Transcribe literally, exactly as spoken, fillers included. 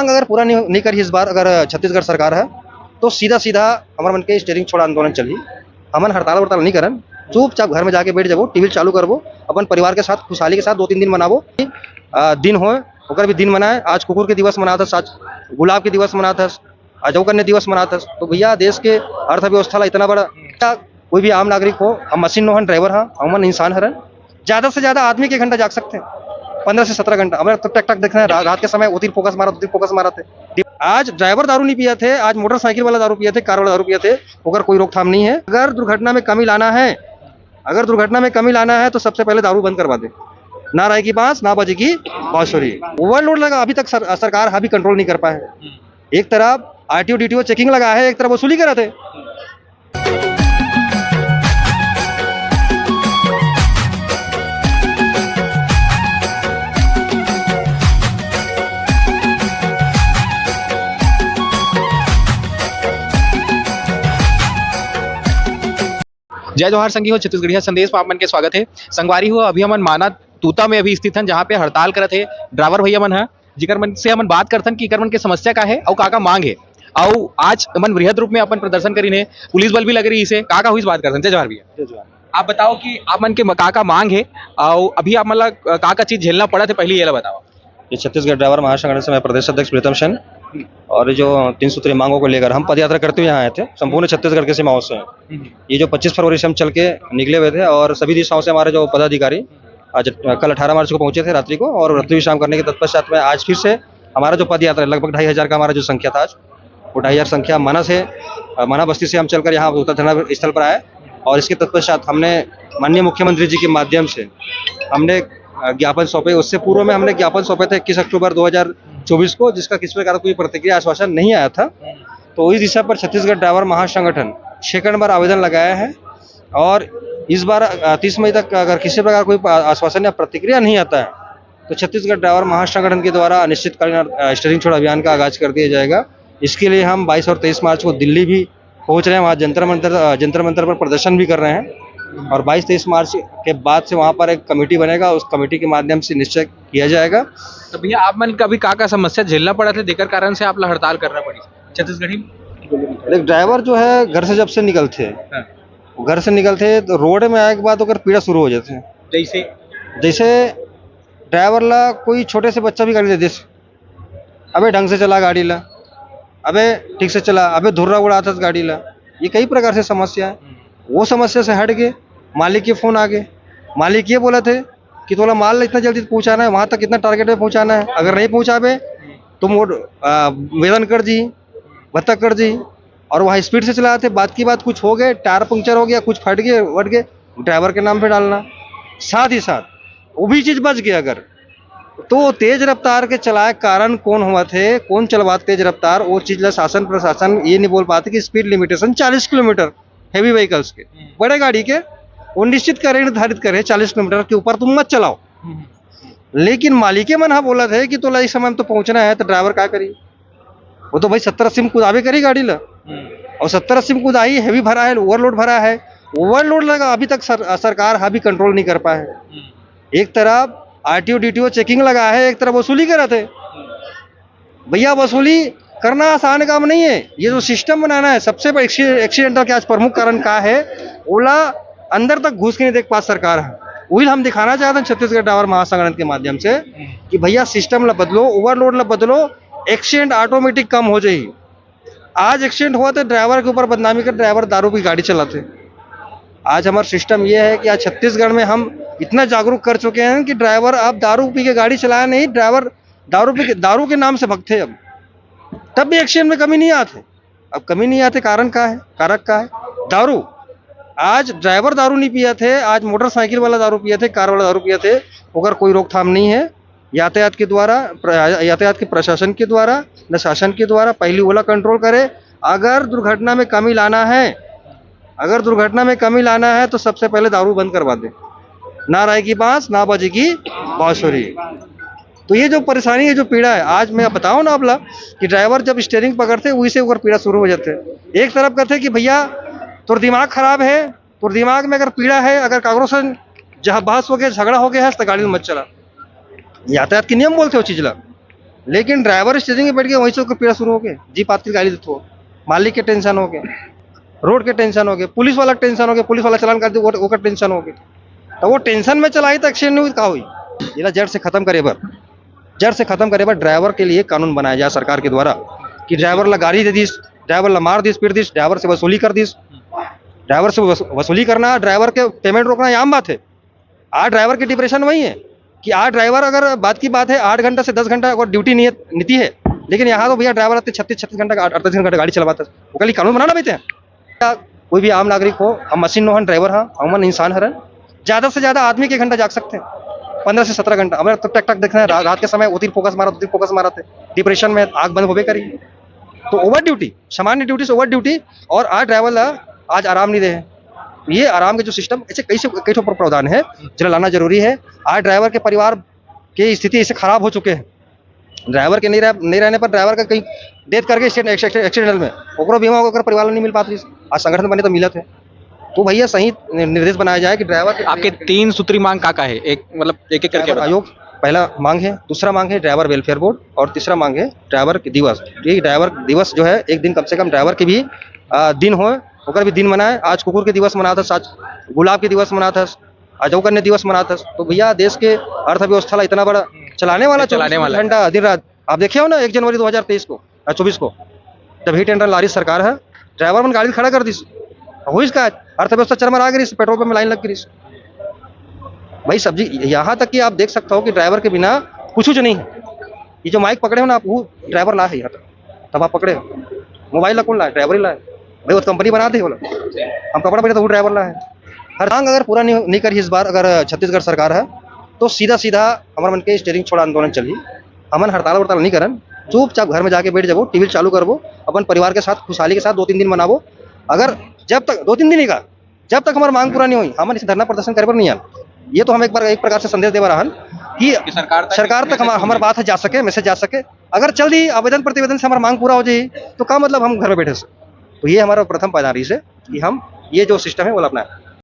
मांग अगर पूरा नहीं, नहीं करी इस बार, अगर छत्तीसगढ़ सरकार है, तो सीधा सीधा हमर मन के स्टेयरिंग छोड़ आंदोलन चलही। हमन हड़ताल वड़ताल नहीं करन, चुपचाप घर में जाके बैठ जाबो, टीवी चालू करबो, अपन परिवार के साथ खुशहाली के साथ दो तीन दिन मनाबो। आ, दिन होए, ओकर भी दिन मनाए। आज कुकुर के दिवस मनात हस, आज गुलाब के दिवस मनात हस, आज अउ कन्या दिवस मनात हस। तो भैया, देश के अर्थव्यवस्था ला इतना बड़ा, कोई भी आम नागरिक हो, हम मशीन नोहन, ड्राइवर हाँ, हमन इंसान हरन, ज्यादा से ज्यादा आदमी के घंटा जाग सकते हैं, पंद्रह से सत्रह घंटा। हमारे तो टक टक देखना है, रा-, रात के समय उतिर फोकस मारा, उतिर फोकस मारा थे। आज ड्राइवर दारू नहीं पिया थे, आज मोटरसाइकिल वाला दारू पिया थे, कार वाला दारू पिया थे, ओकर कोई रोकथाम नहीं है। अगर दुर्घटना में कमी लाना है, अगर दुर्घटना में कमी लाना है, तो सबसे पहले दारू बंद करवा दे। ना रहेगी बांस, ना बजेगी बांसुरी। ओवरलोड लगा, अभी तक सर, सरकार अभी कंट्रोल नहीं कर पाए। एक तरफ आरटीओ डीटीओ चेकिंग लगा है, एक तरफ वसूली करा थे। जय जोहार संगी हो, छत्तीसगढ़िया संदेश में आप मन के स्वागत है। संगवारी हो, अभी हमन माना तूता में अभी स्थित हन, जहाँ पे हड़ताल करत हे ड्राइवर भैया मन ह, जिकर मन से हमन बात करथन कि इकर मन के समस्या का है अउ का का मांग है। अउ आज हमन वृहद रूप में अपन प्रदर्शन करीन है, पुलिस बल भी लगे रही से, का का हुई बात करथन। जय जोहार भैया। जय जोहार। आप बताओ कि आप मन के म-, का का मांग है अउ अभी आप मन ला, अ, का का चीज झेलना पड़त है, पहले ये ला बताओ। ये छत्तीसगढ़ ड्राइवर महासंगठन से मैं प्रदेश अध्यक्ष प्रीतम सेन, और ये जो तीन सूत्री मांगों को लेकर हम पदयात्रा करते हुए यहाँ आए थे, संपूर्ण छत्तीसगढ़ के सीमाओं से। ये जो पच्चीस फरवरी से हम चल के निकले हुए थे और सभी दिशाओं से हमारे जो पदाधिकारी आज, कल अठारह मार्च को पहुंचे थे रात्रि को, और रात्रि विश्राम करने के तत्पश्चात में आज फिर से हमारा जो पदयात्रा है, लगभग ढाई हजार का हमारा जो संख्या था आज, वो ढाई हजार संख्या माना से, अ, माना बस्ती से हम चलकर यहाँ धरना स्थल पर आए, और इसके तत्पश्चात हमने माननीय मुख्यमंत्री जी के माध्यम से हमने, अ, ज्ञापन सौंपे। उससे पूर्व में हमने ज्ञापन सौंपे थे इक्कीस अक्टूबर दो हज़ार चौबीस को, जिसका किसी प्रकार का कोई प्रतिक्रिया आश्वासन नहीं आया था। तो इस दिशा पर छत्तीसगढ़ ड्राइवर महासंगठन छह बार आवेदन लगाया है, और इस बार, अ, तीस मई तक अगर किसी प्रकार कोई प-, आश्वासन या प्रतिक्रिया नहीं आता है, तो छत्तीसगढ़ ड्राइवर महासंगठन के द्वारा अनिश्चितकालीन, अ, स्टेयरिंग छोड़ अभियान का आगाज कर दिया जाएगा। इसके लिए हम बाईस और तेईस मार्च को दिल्ली भी पहुंच रहे हैं, वहाँ जंतर मंतर, अ, जंतर मंतर पर प्रदर्शन भी कर रहे हैं, और बाईस तेईस मार्च के बाद से वहाँ पर एक कमेटी बनेगा, उस कमेटी के माध्यम से निश्चय किया जाएगा। तो भैया, आप मन का अभी का का समस्या झेलना पड़ा था, जेकर कारण से आप ला हड़ताल करना पड़ी छत्तीसगढ़ी में? देख, ड्राइवर जो है, घर से जब से निकलते हैं, हाँ। वो घर से निकलते हैं तो रोड में आए के बाद ओकर पीड़ा शुरू हो जाते हैं। जैसे? जैसे ड्राइवर ला कोई छोटे से बच्चा भी गाड़ी दे दे, "अबे ढंग से चला गाड़ी ला, अबे ठीक से चला, अबे धुर्रा उड़ाता गाड़ी ला।" ये कई प्रकार से समस्या है। वो समस्या से हट के मालिक के फोन आ गए। मालिक ये बोला थे कि तोला माल इतना जल्दी पहुंचाना है, वहां तक कितना टारगेट में पहुंचाना है, अगर नहीं पहुंचाबे तो मोड़, आ, वेतन कर दी, भत्ता कर दी। और वहाँ स्पीड से चला रहे थे, बात की बात कुछ हो गए, टायर पंक्चर हो गया, कुछ फट गए, वट गए, ड्राइवर के नाम पे डालना। साथ ही साथ वो भी चीज बच गया अगर, तो तेज रफ्तार के चलाए कारण कौन हुआ थे, कौन चलवा तेज रफ्तार, वो चीज ला शासन प्रशासन ये नहीं बोल पाते कि स्पीड लिमिटेशन चालीस किलोमीटर, हैवी व्हीकल्स के, बड़े गाड़ी के, वो निश्चित करे, निर्धारित करे चालीस किलोमीटर के ऊपर तुम मत चलाओ। लेकिन मालिके मन हा बोला थे कि तोला इस समय में तो पहुंचना है, तो ड्राइवर का करी? वो तो भाई सत्तर अस्सी में कुदाबे करी गाड़ी ला। और सत्तर अस्सी में कुदाही, हैवी भरा है, ओवरलोड भरा है। ओवरलोड लगा, अभी तक सर, सरकार अभी कंट्रोल नहीं कर पाए। एक तरफ आरटीओ डीटीओ चेकिंग लगा है, एक तरफ वसूली करा थे। भैया, वसूली करना आसान काम नहीं है। ये जो सिस्टम बनाना है, सबसे बड़ा एक्सी-, एक्सीडेंटल के आज प्रमुख कारण का है, ओला अंदर तक घुस के नहीं देख पात सरकार है। वही हम दिखाना चाहते हैं छत्तीसगढ़ ड्राइवर महासंगठन के माध्यम से कि भैया, सिस्टम ला बदलो, ओवरलोड ला बदलो, एक्सीडेंट ऑटोमेटिक कम हो जाई। आज एक्सीडेंट हुआ तो ड्राइवर के ऊपर बदनामी कर, ड्राइवर दारू पी गाड़ी चलाते। आज हमारा सिस्टम ये है कि आज छत्तीसगढ़ में हम इतना जागरूक कर चुके हैं कि ड्राइवर अब दारू पी के गाड़ी चलाया नहीं, ड्राइवर दारू पी के, दारू के नाम से भगते अब, तब भी एक्सीडेंट में कमी नहीं आते। अब कमी नहीं आते, कारण का है, कारक का है? दारू। आज ड्राइवर दारू नहीं पिया थे, आज मोटरसाइकिल वाला दारू पिया थे, कार वाला दारू पिया थे, ओकर कोई रोकथाम नहीं है। यातायात के द्वारा, प्र-, यातायात के प्रशासन के द्वारा, न शासन के द्वारा, पहली ओला कंट्रोल करे। अगर दुर्घटना में कमी लाना है, अगर दुर्घटना में कमी लाना है तो सबसे पहले दारू बंद करवा दे। ना रहेगी बांस, ना बजेगी बांसुरी। तो ये जो परेशानी है, जो पीड़ा है, आज मैं बताऊं ना आपला कि ड्राइवर जब स्टीयरिंग पकड़ते, वही से ओकर पीड़ा शुरू हो जाते। एक तरफ कहते कि भैया, तोर दिमाग खराब है, तोर दिमाग में अगर पीड़ा है, अगर काकरो से जहाँ बहस हो गया, झगड़ा हो गया है, तो गाड़ी में मत चला। यातायात के नियम बोलते हो चीज ला। लेकिन ड्राइवर स्टीयरिंग में बैठ के वहीं से ओकर पीड़ा शुरू हो गए, जीप आती गाड़ी देते हो, मालिक के टेंशन हो गए, रोड के टेंशन हो गए, पुलिस वाला टेंशन हो गए, पुलिस वाला चालान कर दे, ओकर टेंशन हो गए। तो वो टेंशन में चलाई तो एक्सीडेंट नहीं हुई, का हुई? जेला जड़ से खत्म करे बर, जड़ से खत्म करे बर ड्राइवर के लिए कानून बनाया जाए सरकार के द्वारा कि ड्राइवर ला गाड़ी दे दिस, ड्राइवर ला मार दिस, पीट दिस, ड्राइवर से वसूली कर दिस। ड्राइवर से वस-, वसूली करना, ड्राइवर के पेमेंट रोकना, ये आम बात है। आज ड्राइवर की डिप्रेशन वही है कि आज ड्राइवर, अगर बात की बात है, आठ घंटा से दस घंटा अगर ड्यूटी नियत नीति है, लेकिन यहाँ तो भैया ड्राइवर आते छत्तीस छत्तीस घंटा का, अड़तीस घंटा गाड़ी चलवाता है। वो कल कानून बनाना बेहतर है। कोई भी आम नागरिक हो, हम मशीन नोहन, ड्राइवर हाँ, हमन इंसान हरन। ज्यादा से ज्यादा आदमी के घंटा जाग सकते हैं, पंद्रह से सत्रह घंटा। हमारे तो टक टक देखना है, रा-, रात के समय उतिर फोकस मारा, उतिर फोकस मारा थे, डिप्रेशन में आग बंद होबे करी। तो ओवर ड्यूटी, सामान्य ड्यूटी से ओवर ड्यूटी, और आज ड्राइवर ला आज आराम नहीं दे। तो ये आराम के जो सिस्टम, ऐसे कई से कई ठो प्रावधान है, जिन्हें लाना जरूरी है। आज ड्राइवर के परिवार की स्थिति ऐसे खराब हो चुके हैं, ड्राइवर के नहीं रह, नहीं रहने पर ड्राइवर का कहीं डेथ करके एक्सीडेंट, एक्सीडेंटल में ओकरो बीमा, ओकर परिवार ला नहीं मिल पात रहिस। आज संगठन बने तो मिलत है। तो भैया, सही निर्देश बनाया जाए कि ड्राइवर के आपके तीन सूत्री मांग का का है? एक, मतलब, एक एक करके ड्राइवर बताओ। आयोग पहला मांग है, दूसरा मांग है ड्राइवर वेलफेयर बोर्ड, और तीसरा मांग है ड्राइवर दिवस। ये ड्राइवर दिवस जो है, एक दिन कम से कम ड्राइवर के भी आ, दिन हो, ओकर भी दिन मनाए। आज कुकुर के दिवस मनात हस, आज गुलाब के दिवस मनात हस, आज अउ कन्या दिवस मनात हस। तो भैया, देश के अर्थव्यवस्था ला इतना बड़ा चलाने वाला, चलाने वाला है। चौबीस घंटा दिन रात। आप देखे हो ना, एक जनवरी दो हज़ार तेईस को, आ, चौबीस को, जब हिट एंड रन लारिस सरकार है, ड्राइवर मन गाड़ी खड़ा कर दिस, हुई इसका अर्थव्यवस्था चरमरा गिरिस, पेट्रोल पंप में लाइन लग गिरिस। भाई, सब्जी, यहाँ तक कि आप देख सकते हो कि ड्राइवर के बिना कुछ नहीं है। ये जो माइक पकड़े हो ना आप, वो ड्राइवर ला है यहाँ तक, तब आप पकड़े हो। मोबाइल ला कौन लाए? ड्राइवर ही लाए। भाई, वो तो कंपनी बना दे, बोला, हम कपड़ा पहने तो वो ड्राइवर ला है। हर मांग अगर पूरा नहीं, नहीं करी इस बार, अगर छत्तीसगढ़ सरकार है, तो सीधा सीधा हमारे मन के स्टीयरिंग छोड़ आंदोलन चली। हमन हड़ताल वड़ताल नहीं करन, चुपचाप घर में जाके बैठ जाबो, टीवी चालू करबो, अपन परिवार के साथ खुशहाली के साथ दो तीन दिन मनाबो। अगर जब तक दो तीन दिन ही का, जब तक हमारा मांग पूरा नहीं हुई, हमन इसे धरना प्रदर्शन करे पर नहीं आन। ये तो हम एक बार, एक प्रकार से संदेश देवा रहन कि कि सरकार तक सरकार तक मैसेज हमार, हमार पहुंचे। बात है जा सके, मैसेज जा सके। अगर चल दी आवेदन प्रतिवेदन से हमारा मांग पूरा हो जाए, तो का मतलब हम घर में बैठे से? तो ये हमारा प्रथम पैदान रही से कि हम ये जो सिस्टम है, वो अपनाएं।